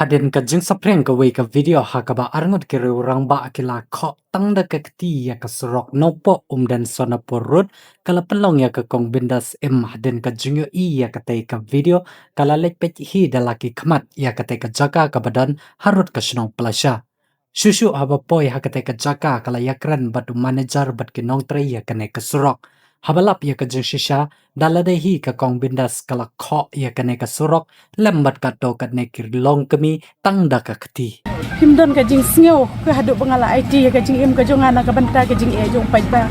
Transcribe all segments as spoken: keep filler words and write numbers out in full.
Hadien ka jingsaphriang kawei ka video ha kaba arngut ki riew rangbah ki la khoh tang da ka kti ïa ka surok Nongpoh Umden Sonapur Road, ka la pynlong ïa ka Kong Bindas Im. Hadien ka jingïohi ïa katei ka video, ka la leit peit hi da la ki khmat ïa katei ka jaka kaba don harud ka shnong Palasha. Shuh shuh haba poi ha katei ka jaka, ka la ïakren bad u manager bad ki nongtrei ïa kane ka surok. Haba lap ïa ka jingshisha, da lade hi ka Kong Bindas ka la khoh ïa kane ka surok lem bad katto katne ki longkmie tang da ka kti. Phim don ka jingsngew ka haduh ba nga la aiti ïa ka jingim ka jong nga na ka bynta ka jingeh jong u paidbah.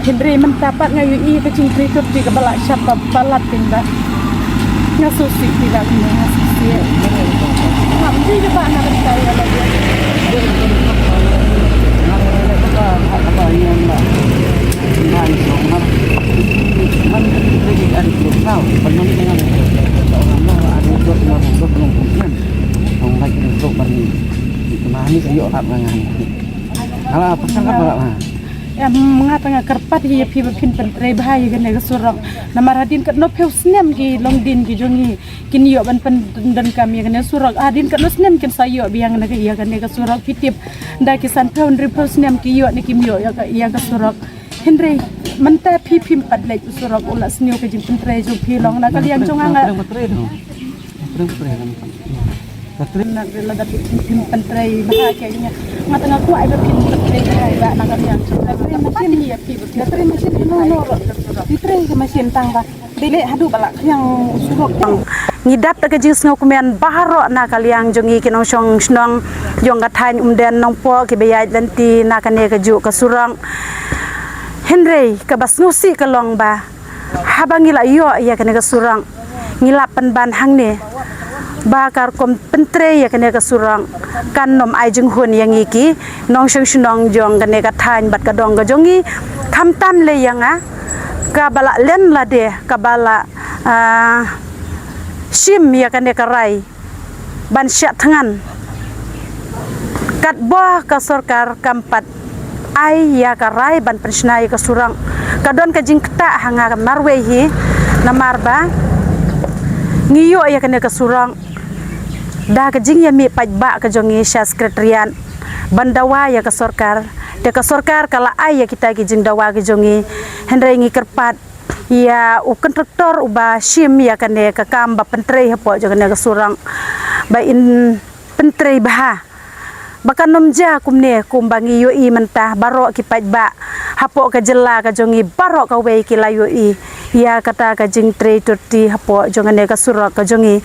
Hynrei mynta pat nga ïohi ka jingtrei turti kaba la shah ba palat, paidbah. Nga sngewsih paidbah, nga sngewsih. Ngam dei kaba na bynta ïa la. Em, nga tang nga kyrpad hi ïa phi ba phin pyntrei bha ïa kane ka surok. Namar hadien katno phew snem ki longdien ki jong ngi kin ïoh ban pyndonkam ïa kane ka surok. Hadien katno snem kin sa ïoh biang na ka ïa kane ka surok, phi tip. Da ki sanphew hynriewphew snem ki ïoh ne kim ïoh ïa ka, ïa ka surok. Hynrei mynta phi phim pat leit u surok u la sniew ka jingpyntrei jong phi long na ka liang jong nga. Ka trei na ka la da phi pyntrei bha ke ïa. Nga tang nga kwah ba phin pyntrei bha ïa na ka liang jong nga. Ka trei machine ïa phi. Ka trei machine no no. Ka trei ka machine tang ba. Dei leh haduh ba la khliang u surok. Ngi dap da ka jingsngewkmen baroh na ka liang jong ngi ki nongshong shnong jong ka thaiñ Umden Nongpoh kiba ïaid lynti na kane kajuh ka surok. Hynrei kaba sngewsih ka long ba haba ngi la ïoh ïa kane ka surok, ngi la pynban hangne ba ka rukom pyntrei ïa kane ka surok kan ym ai jinghun ïa ngi ki nongshong shnong jong kane ka thaiñ bad ka dong ka jong ngi. Khamtam lei ïa nga kaba la len lade, kaba la, ah, shim ïa kane ka rai ban shah thngan. Katba ka sorkar kam pat ai ïa ka rai ban pynshna ïa ka surok, ka don ka jingktah ha nga marwei hi. Namar ba ngi ïoh ïa kane ka surok da ka jingïamih paidbah ka jong ngi sha Secretariat ban dawa ïa ka sorkar. Te ka sorkar ka la ai ïa kita ki jingdawa ki jong ngi. Hynrei ngi kyrpad ïa u kontraktor uba shim ïa kane ka kam ba pyntrei hapoh jong kane ka surok ba in pyntrei bha, ba kan ym jia kumne kumba ngi ïohi mynta. Baroh ki paidbah hapoh ka jylla ka jong ngi baroh kawei ki la ïohi ïa kata ka jingtrei turti hapoh jong kane ka surok ka jong ngi.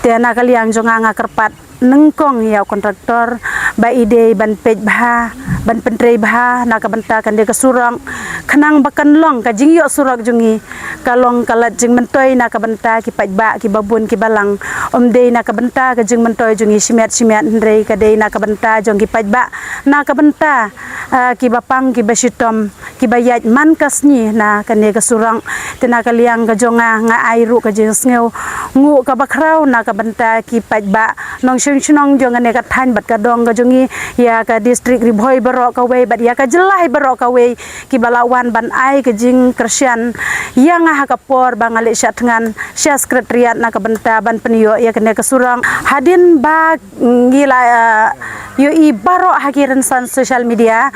Te na ka liang jong nga nga kyrpad nyngkong ïa u kontraktor ba i dei ban peit bha, ban pyntrei bha na ka bynta kane ka surok, khnang ba kan long ka jingïoh surok jong ngi ka long ka lad jingmyntoi na ka bynta ki paidbah kiba bun kiba lang. Ym dei na ka bynta ka jingmyntoi jong ngi shimet shimet, hynrei ka dei na ka bynta jong ki paidbah, na ka bynta, ah, kiba pang kiba shitom, kiba ïaid man ka sngi na kane ka surok. Te na ka liang ka jong nga nga ai ruh ka jingsngewnguh kaba khraw na ka bynta ki paidbah nongshong shnong jong kane ka thaiñ bad ka dong ka jong ngi, ïa ka district Ri Bhoi baroh kawei bad ïa ka jylla hi baroh kawei, kiba la wan ban ai ka jingkyrshan ïa nga ha ka por ba nga leit shah thngan sha Secretariat na ka bynta ban pynïoh ïa kane ka surok. Hadien ba ngi la, eh, ïohi baroh ha ki rynsan social media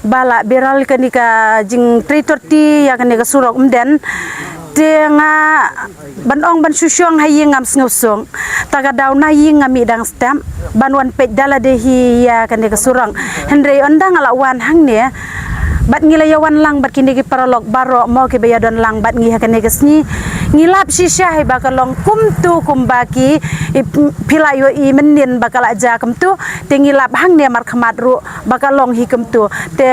ba la viral kane ka jingtrei turti ïa kane ka surok Umden. Te nga ban ong ban shu shong ha ïing ngam sngewsuk. Ta ka daw na ïing nga mih dang step ban wan peit da lade hi ïa kane ka surok. Hynrei ynda nga la wan hangne bad ngi la ïa wan lang bad kine ki paralok baroh mo kiba ïa don lang bad ngi ha kane ka sngi, ngi lap shisha hi ba ka long kumtu kumba ki, i, phi la ïohi mynnin ba ka la jia kumtu. Te ngi lap hangne markhmat ruh ba ka long hi kumtu. Te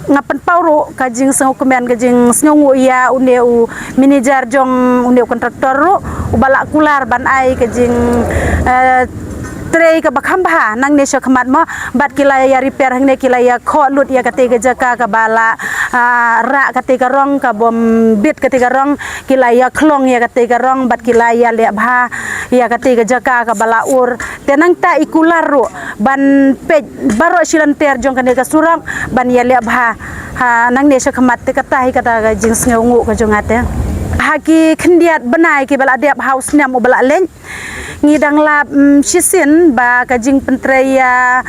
nga pynpaw ruh ka jingsngewkmen, ka jingsngewnguh ïa une u manager jong une u kontraktor ruh uba la kular ban ai ka jing, eh, trei kaba kham bha nangne sha khmat mo. Bad ki la ïa repair hangne, ki la ïa khoh lut ïa katei ka jaka kaba la, ah, rah katei ka rong, ka bym bit katei ka rong, ki la ïa khlong ïa katei ka rong bad ki la ïa leh bha ïa katei ka jaka kaba la ur. Te nangta i kular ruh ban peit baroh shi lynter jong kane ka surok ban ïa leh bha ha nangne sha khmat. Te kata hi kata ka jingsngewnguh ka jong nga te. Ha ki khyndiat bnai kiba la dep ha u snem uba la leit, ngi dang lap, mm, shisien ba ka jingpyntrei ïa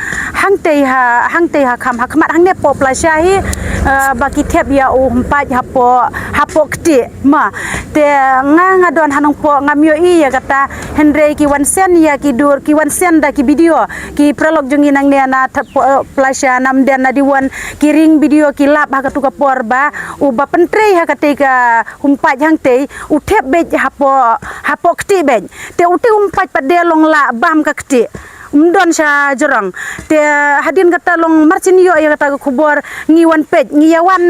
hangtei ha, hangtei ha kham, ha khmat hangne hapoh Plasha hi, eh, ba ki thep ïa u humpait hapoh, hapoh ktieh. Ma, te nga, nga don ha nongpoh, ngam ïohi ïa kata, hynrei ki wan send ïa ki dur, ki wan send da ki video, ki paralok jong ngi nangne na thep, eh, Plasha, Namden, Nadiwon, ki ring video, ki lap ha katu ka por ba uba pyntrei ha katei ka humpait hangtei u thep beit hapoh, hapoh ktieh beit. Te utei u humpait pat de long lah bam ka ktieh, um don sha jrong. Te hadien kata long mar shu ïoh ïa kata ka khubor, ngi wan peit, ngi ïa wan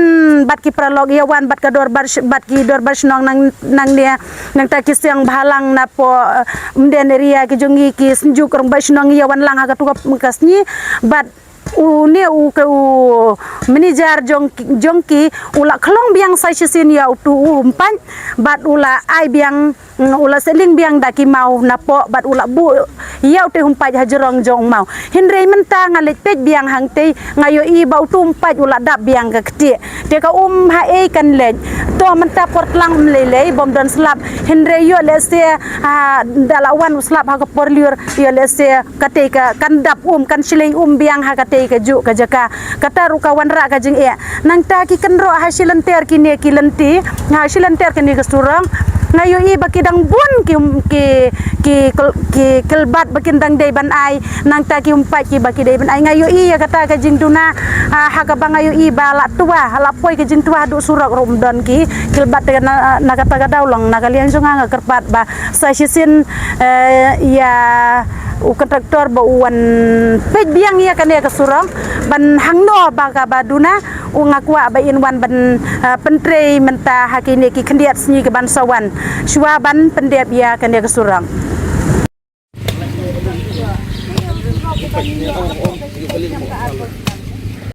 bad ki paralok, ïa wan bad ka dorbar sh-, bad ki dorbar shnong nang, nangne, nangta ki seng bhalang napoh, eh, Umden area ki jong ngi, ki Synjuk Rangbah Shnong, ngi ïa wan lang ha katu ka, ka sngi, bad une u, ka u manager jong, jong ki u la khlong biang sa shisien ïa utu u humpait, bad u la ai biang, mm, u la seling biang da ki maw napoh, bad u la buh ïa utei u humpait ha jrong jong u maw. Hynrei mynta nga leit peit biang hangtei, nga ïohi ba utu u humpait u la dap biang ka ktieh. Te ka um haei kan leit. To mynta por tlang um lei lei, bym don slap. Hynrei ïoh lehse, ah, da la wan u slap ha ka por lyiur, ïoh lehse katei ka kan dap um, kan shlei um biang ha katei kajuh ka jaka. Kata ruh ka wanrah ka jingeh. Nangta ki kynroh ha shilynter kine ki lynti, ha shilynter kine ki surok, nga ïohi ba ki dang bun ki, ki, ki kyl-, ki kylbat ba kin dang dei ban ai, nangta ki humpait kiba ki dei ban ai. Nga ïohi ïa kata ka jingduna, ah, ha kaba nga ïohi ba la twa, la poi ka jingtwa haduh surok ruh um don ki kylbat. Te na, na kata ka daw long na ka liang jong nga, nga kyrpad ba sa shisien, eh, ïa u kontraktor ba u wan peit biang ïa kane ka surok ban hangno ba kaba duna, u, nga kwah ba in wan ban, eh, pyntrei mynta ha kine ki khyndiat sngi ki ban sa wan, shuwa ban pyndep ïa kane ka surok.